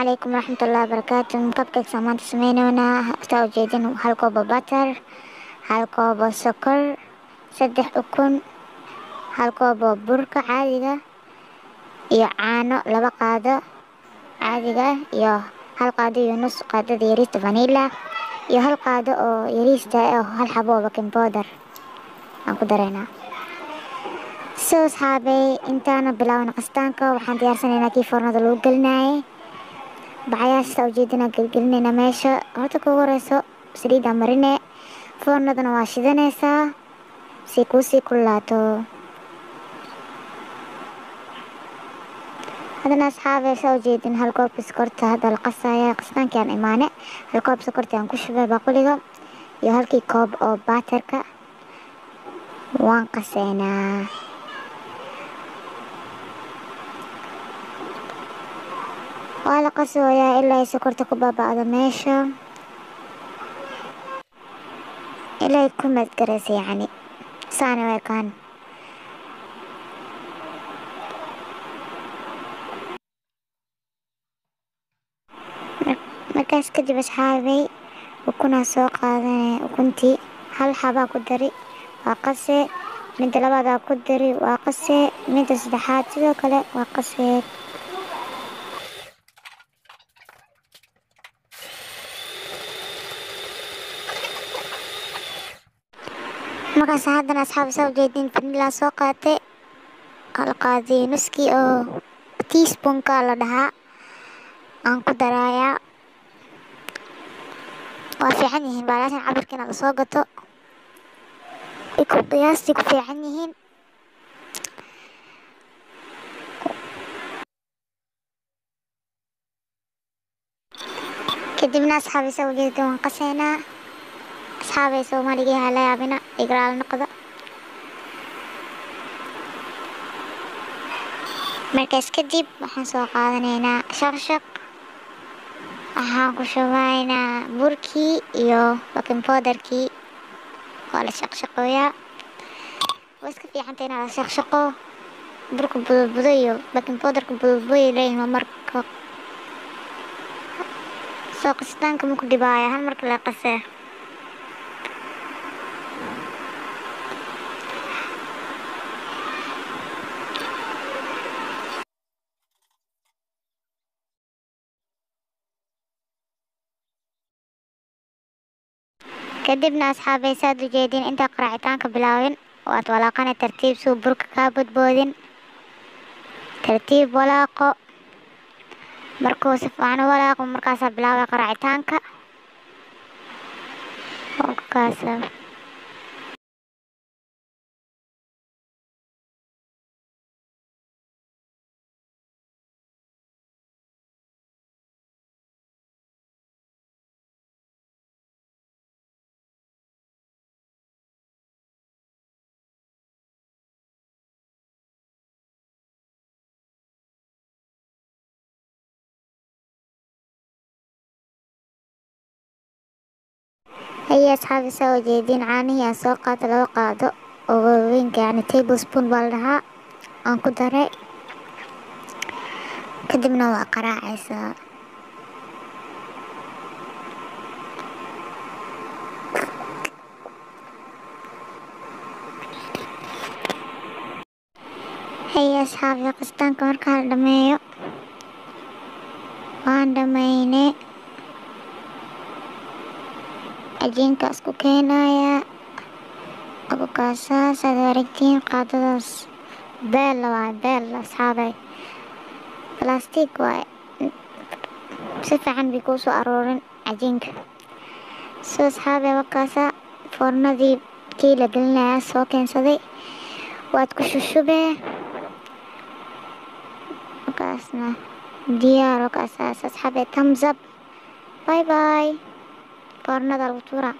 Calaykum waraxmatullaahi wabarakaatu. Cupcakes aan maanta sameyneynaa. Saa ujeedin, hal koob oo butter, hal koob oo sokor, 3 ukun, hal koob oo burka caadiga iyo caano 2 qaado caadiga iyo hal qaado iyo nus qaadada yariista vanilla iyo hal qaado oo yariista oo hal xabo oo baking powder aan ku dareynaa. So asxaabey, intaana bilaawna qastaanka, waxaan diyaarsanaynaa kii foornada lagu gelinayay. Bacayaasha saa ujeedina gelgelinayna meesha. Horta kugu horeyso saliidda marine, foornadana waa shidanaysaa si kuusii kululaato. Haddana asxaabey, saa ujeedin, hal koobka sokorta hadda la qasaya. Qastaankii aan imaane, hal koob sokorta aan ku shubay baaquliga iyo halkii koob oo butterka, waan qaseynaa. Waa la qasooyaa ilaa ay sokorta ku baaba'do meesha, ilaa ay ku madgaraysa, yacni saana u ekaan. Markaas kadib asxaabey, ukunaa soo qaadanaya. Ukuntii hal xabaa ku dari, waa qase. Midda labaadaa ku dari, waa qase. Midda saddexaad sidoo kale waa qase. Markaas haddana asxaab, saa ujeedin, vanilla soo qaatay, hal qaadiyo nuskii oo teaspoonka la dhahaa aan ku darayaa. Waa fiican yihiin baalaashan cabirka inaad lasoo gato, ku qiyaastii ku fiican yihiin. Kadibna asxaabi, saa ujeedin, waan qaseynaa. Asxaabay, Soomaaligii hala yaabina, igraal noqda. Markaas kadib waxaan soo qaadanaynaa shaqshaq, waxaan ku shubaynaa burkii iyo baking powderkii. Waa la shaqshaqooyaa, waa iska fiicanta inaa la shaqshaqo. Burka budobudo iyo baking powderka budobudo leeyihin. Waa marka soo qasitaanka maku dhibaaya hal marka la qasee. Kadibna asxaabay, saad ujeedin, intaa qaraacitaanka bilaawin waad walaaqana tartiib, suu burka kaa bodboodin. Tartiib walaaqo. Markuu si fiican u walaaqo, markaasaa bilaabay qaraacitaanka. Kaasa haye asxaabi, saa ujeediin, caanihii aan soo qaata 2 qaado oo waaweynka, yacni table spoon baa la dhahaa, aan ku daray. Kadibna waa qaraacaysaa. Haye asxaabi, qastaanka markaa la dhameeyo, waan dhameynay. Cajiinka isku keenaya akukaasaa, saad aragtiin. Qaadadaas beella waay, beel asxaabay, plastic waay, si fiican bay kuu soo aroorin cajiinka. Soo asxaabay, wakaasa foornadii kii la gelinayaa soo keensaday, waad ku shushubee, wakaasna diyaar. Wakaasaas asxaabay, thumbs up, bye bye. Foornada lagu tuuraa.